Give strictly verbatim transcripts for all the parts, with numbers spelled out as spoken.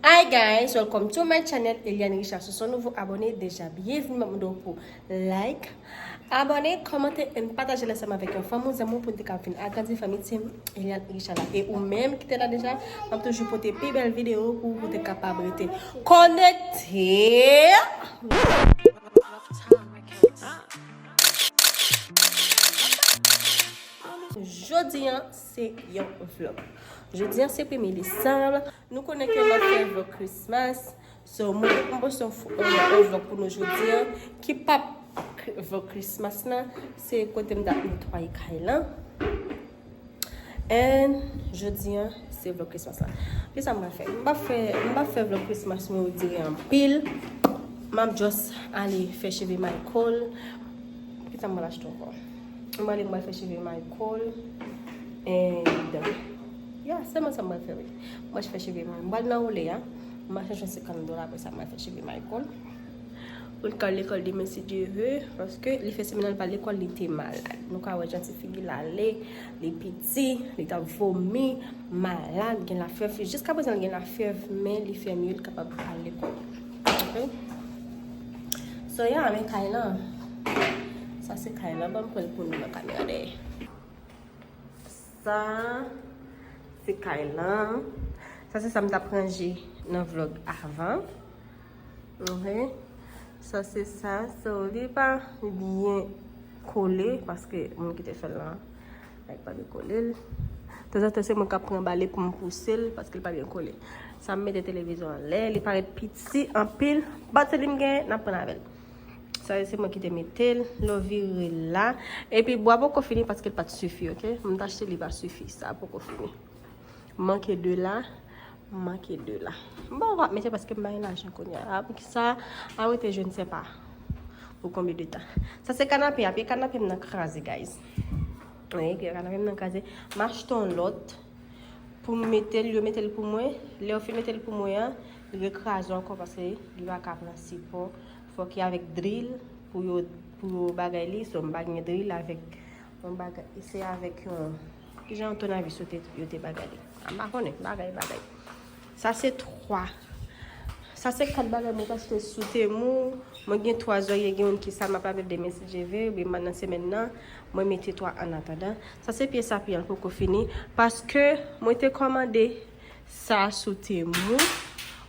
Hi guys, welcome to my channel, Eliane Richard. Si w se yon nouvo abòne, deja byenvini, m ap mande w pou like, abòne, kòmante and pataje l ansanm avèk yon fanmi w, zanmi w pou n te ka vin agrandi fanmi Team Eliane Richard la. E ou menm ki te la deja, m ap toujou pote pi bèl videyo pou ou te kapab rete konekte. Jodi an se yon vlog. Jodi an se premye desanm. Nou konnen ke m ap fè vlog Christmas. So, mwen, mwen poste yon fo- yon, yon vlog pou nou jodi an. Ki p ap k- vlog Christmas lan, se kote m t ap netwaye kay lan. And jodi an, se vlog Christmas lan. Kisa m pral fè? M p ap fè, m p ap fè vlog Christmas mwen, on dirait, anpil. M ap just ale fè cheve Michael. Kisa m pral achte ankò? M ale, m pral fè cheve Michael. And, yeah, sèlman sa m pral fè, wi. M pral fè cheve Michael. M pral nan Olé a. M pral chanje senkant dola, apre sa m pral fè cheve Michael. Pou l ka al lekòl demen, si Dye ve, paske li fè semèn nan li pa lekòl, li te malad. Nou ka wè jan ti figi l ale, li piti, li t ap vomi, malad, gen lafyèv. Jiska prezan li gen lafyèv, men li fè mye, li kapab al lekòl. Ok? So, yeah, men kay lan. Sa se kay lan, ban m pran l pou nou nan kamera dèyè. Sa se kay lan. Sa se sa m t ap ranje nan vlog avan. Ok. Sa se sa. So, li pa byen kole paske moun ki te fè l lan, like, pa byen kole l. Tanzantan, se mwen k ap pran bale pou m pouse l paske l pa byen kole. Sa m mete televizyon anlè, li parèt piti anpil. But se li m gen, n ap pran avè l. Sa se mwen ki te mete l, lè w vire l la. Epi bwa poko fini paske l pa t sifi, ok? M t achte li pa sifi, sa poko fini. Manke de la, manke de la. Bon, m p ap mete paske m pa gen lajan kounye a. Sa a rete je ne sais pas pou konbyen de tan. Sa se kanape a, pye kanape m nan kraze, guys. Wi, pye kanape m nan kraze. M achte yon lòt. Pou m mete l, yo mete l pou mwen. Lè yo fin mete l pou mwen an, li rekraze ankò paske li pa ka pran sipò. Fòk e avèk dril pou yo, pou yo bagay li. So, m pa gen dril avèk yon bagay. Se avèk yon, kijan yon tounavis yo te, yo te bagay li. A, m pa konnen, bagay, bagay. Sa se twa. Sa se kat bagay mwen t achte sou Temu. Mwen gen twa zòrye, gen youn ki sal, m ap lave l demen si Dye ve, oubyen nan semèn nan, mwen mete twa an atandan. Sa se pye sapyen an, l poko fini, paske mwen te kòmande sa sou Temu.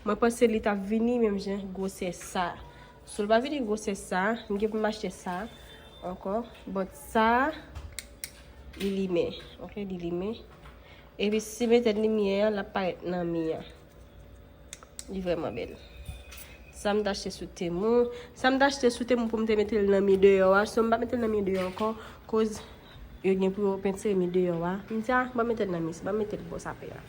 Mwen panse li t ap vini menm jan gwosè sa. So, l pa vini gwosè sa, m gen pou m achte sa ankò. But sa, li limen, ok, li limen. Epi si mete limyè an, l ap parèt nan mi an. Li vrèman bèl. Sa m t achte sou Temu. Sa m t achte sou Temu pou m te mete l nan mi deyò a. So, m pa mete l nan mi deyò ankò. Koz yo gen pou yo pentire mi deyò a. M di, a, m pa mete l nan mi, m pa mete l bò sapè a.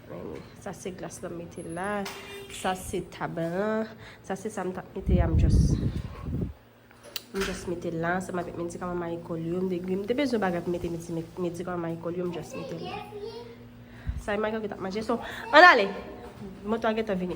Men sa se glas la m mete la. Sa se tab lan. Sa se sa m t ap mete a, m just M just mete l la ansanm avèk medikaman Michael yo. M te, m te bezwen bagay pou mete medi-, medikaman Michael yo, m just mete l la. Sa e Michael ki t ap manje. So, ann ale. Moto a gentan vini.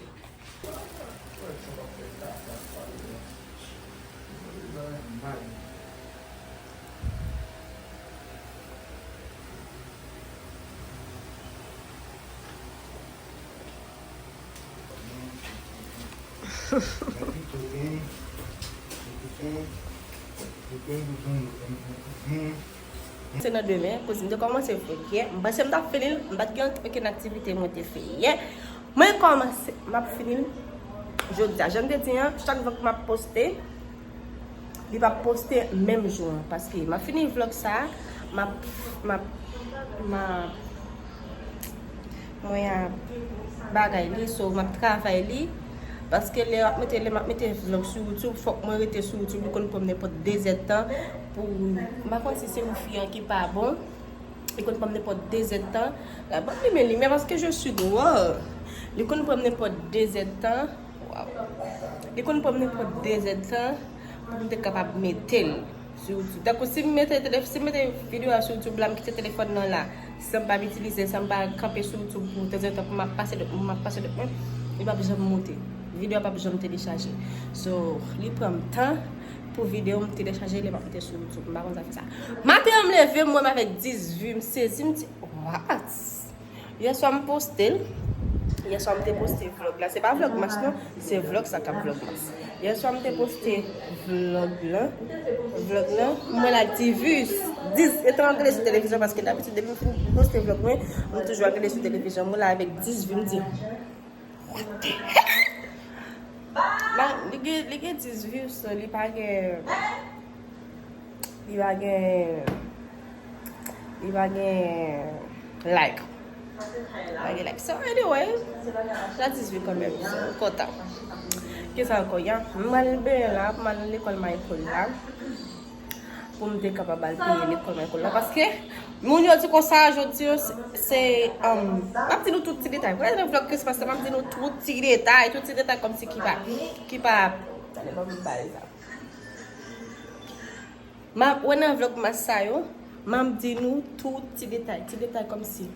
Se nan demen, koz m te kòmanse vlog yè. M panse m t ap fini l, m pa t gen okenn aktivite mwen te fè yè. Mwen kòmanse, m ap fini l jodi a. Jan m te di an, chak vlog m ap poste, li p ap poste menm jou an, paske m ap fini vlog sa, m ap, m ap, m ap, mwen ap bagay li, so m ap travay li, paske lè m ap mete, lè m ap mete vlog sou YouTube, fòk mwen rete sou YouTube, li konn pran m nenpòt de zèdtan pou, m pa konn si se wifi an ki pa bon. Li konn pran m nenpòt de zèdtan. La, ban m limen limyè paske je suis noire. Li konn pran m nenpòt de zèdtan. Waw. Li konn pran m nenpòt de zèdtan pou m te kapab mete l sou YouTube. Tankou si m mete telef-, si m mete videyo a sou YouTube la, m kite telefòn nan la, san m pa itilize, san m pa kanpe sou YouTube pou tanzantan pou m ap pase dòt, m ap pase dòt mwen, li p ap janm monte. Videyo a p ap janm telechaje. So, li pran m tan pou videyo m telechaje, lè m ap mete sou YouTube. M pa konn sa fè sa. Maten an m leve, m wè m avèk dis vi, m sezi, m di, what? Yèswa m poste l. Yèswa m te poste vlog la. Se pa Vlogmas non, se vlog sa k ap Vlogmas. Yèswa m te poste vlog la. Vlog la, m wè l ak dis views. Dis, e tan rete sou televizyon paske dabitid depi m fin poste vlog mwen, m toujou ap rete sou televizyon. M wè l avèk dis views, m di, "What the hell?" Ba, li gen, li gen dis views, so li pa gen, li pa gen, li pa gen like. Li pa gen like. So, anyway, la dis views kanmenm, so, m kontan. Kisa ankò, ya? M al benyen la, m al lekòl Michael la. Pou m te kapab al peye lekòl Michael la. Paske moun yo di konsa, jodi yo, se, se, um, m ap di nou tout ti detay. Wè nan vlog Christmas la, m ap di nou tout ti detay, tout ti detay kòmsi ki pa, ki pa, tande, ban m bay sa. M ap, wè nan Vlogmas sa yo, m ap di nou tout ti detay, ti detay kòmsi.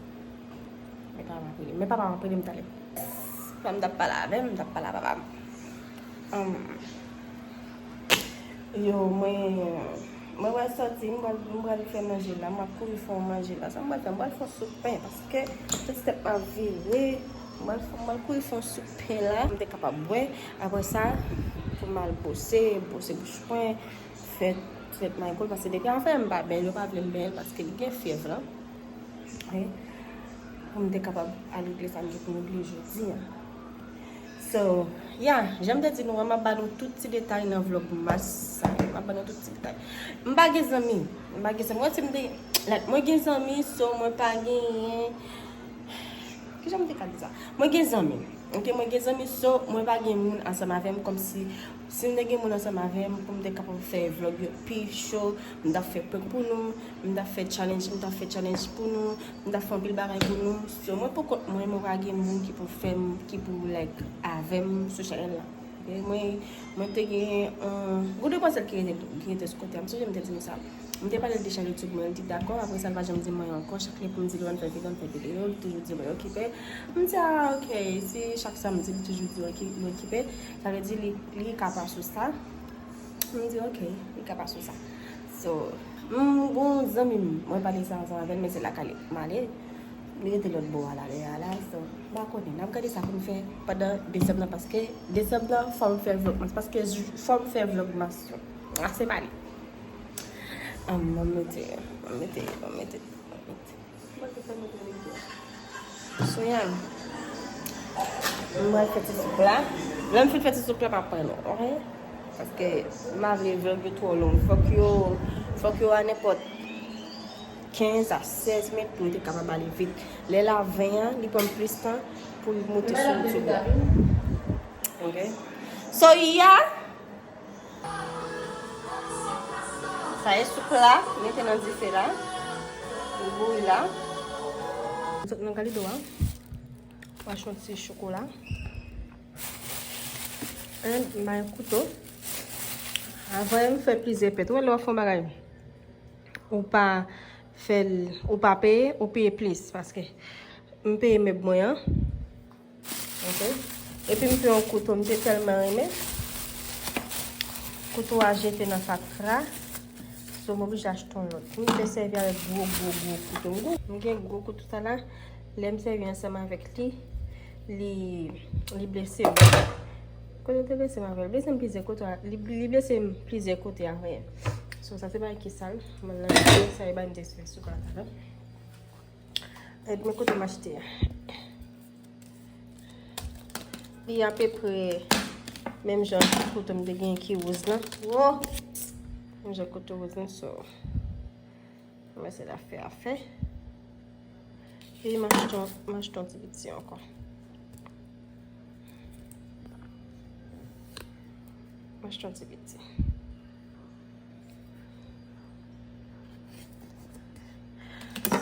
Men papa m ap rele m, men papa m ap rele m talè. Papa m t ap pale avè m, m t ap pale a papa m. Um, Yo, mwen, mwen pral sòti, m pral, m pral fè manje la, m ap kouri fè yon manje la. Sa m pral fè, m pral fè yon soup pen, paske se tèt m ap vire, m pral fè, m pral kouri fè yon soup pen la, m te kapab bwè. Apre sa, pou m al bwose, bwose bouch mwen, fè, fè Michael, paske depi avan m pa benyen, yo pa vle m benyen l, paske li gen fyèv la. Wi. Pou m te kapab al regle sa m te pou m regle jodi a. So, yeah, jan m te di nou an, m ap ba nou tout ti detay nan Vlogmas sa yo. M ap ba nou tout ti detay. M pa gen zanmi. M pa gen zanmi. Wè, si m te, like, mwen gen zanmi, so mwen pa genyen, kijan m te ka di sa? Mwen gen zanmi. Ok, mwen gen zanmi, so mwen pa gen moun ansanm avè m, kòmsi si m te gen moun ansanm avè m pou m te kapab fè vlog yo pi cho, m t ap fè prank pou nou, m t ap fè challenge, m t ap fè challenge pou nou, m t ap fè anpil bagay pou nou. So, mwen pou kont mwen, mwen pa gen moun ki pou fè m, ki pou, like, avè m sou chanèl la. Ok, mwen, mwen te gen yon, yon demwazèl ki rete, ki rete sou kote a. M sonje m te di nou sa. M te pale l de chanèl YouTube mwen, li te dakò, apre sa, l pa janm di m anyen ankò. Chak lè pou m di l, ann fè videyo, ann fè videyo, li toujou di mwen okipe. M di, ah, ok, si chak sa m di, li toujou di oki-, li okipe, sa vle di li, li ka pa sou sa. M di, ok, li ka pa sou sa. So, m gon zanmi m, mwen pale sa ansanm avè l, men se lakay li m ale. Li rete lòt bò a la, lè a la, so, m pa konnen. N ap gade sa pou n fè pandan desanm nan, paske desanm nan, fò m fè Vlogmas, paske j-, fò m fè Vlogmas yo. Ase pale. An, ban m mete, ban m mete, ban m mete, ban m mete. So, yeah. M pral fè ti soup la. Lè m fin fè ti soup la, m ap pran nou, ok? Paske m pa vle vlog yo twò long. Fòk yo, fòk yo a nenpòt kenz a sèz minit pou yo te kapab ale vit. Lè l a ven an, li pran m plis tan pou l monte sou YouTube la. Ok? So, yeah. Sa e soup la, mete nan dife la. Li bouyi la. Sot nan kalido a. Mach yon ti chokola. And my kouto. Avan m fè plizyè pèt. Ou wè lè w ap fè yon bagay, ou pa fè l, ou pa peye, ou peye plis. Paske m peye mèb mwen an. Ok. Epi m pran yon kouto, m te tèlman renmen. Kouto a jete nan fatra. So, m oblije achte yon lòt. M te sèvi avèk gwo, gwo, gwo kouto. M gen, m gen gwo kouto sa la. Lè m sèvi ansanm avèk li, li, li blese m. Kote l te blese m avè l? Blese m plizyè kote. Li, li blese m plizyè kote avè l. So, sa se bagay ki sal. Mwen lave sa e ba m te sou la talè. Epi men kote m achte a. Li apeprè menm jan kouto m te gen ki woz lan. Wo! Menm jan kouto woz lan, so. Mwen se la fè afè. Epi m achte yon, m achte yon ti piti ankò. M achte yon ti piti.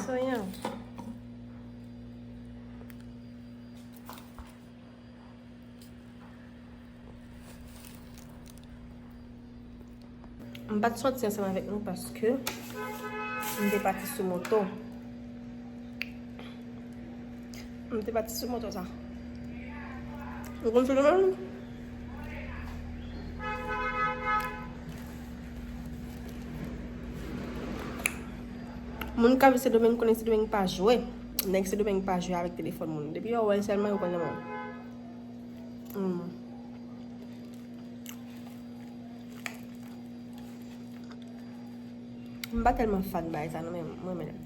So, yeah. M pa t sòti ansanm avèk nou paske m te pati sou moto. M te pati sou moto sa. Ou konn fenomen? Moun k ap viv Sendomeng konnen Sendomeng pa jwe. Nèg Sendomeng pa jwe avèk telefòn moun. Depi yo wè l sèlman, yo konn nan men w. M pa tèlman fan bagay sa non, men mwen renmen l.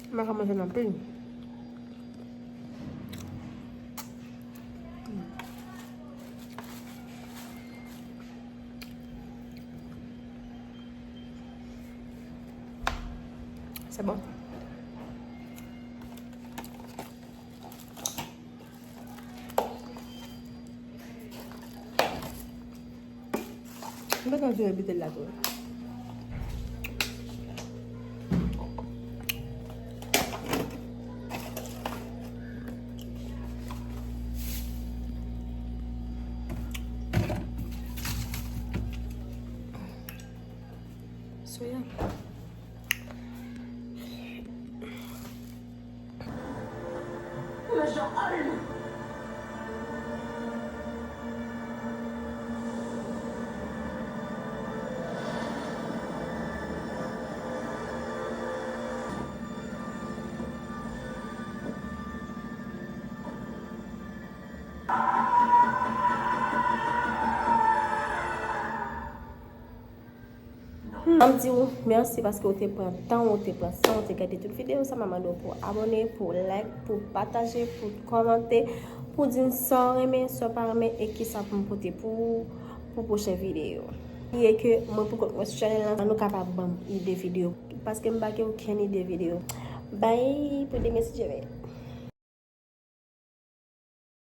M pa ka manje l anpil. Se bon. M pa ka vire biten la tou. So, yeah. M ap di w mèsi paske w te pran tan w, w te pran san w, w te gade tout videyo sa. M ap mande w pou w abòne, pou w like, pou w pataje, pou w kòmante, pou w di m sa w renmen, sa w pa renmen e kisa pou m pote pou ou pou pwochen videyo. Bliye ke mwen pou kont mwen sou chanèl lan, nou kapab ban m ide videyo paske m pa gen okenn ide videyo. Bay pou demen si Dye vle.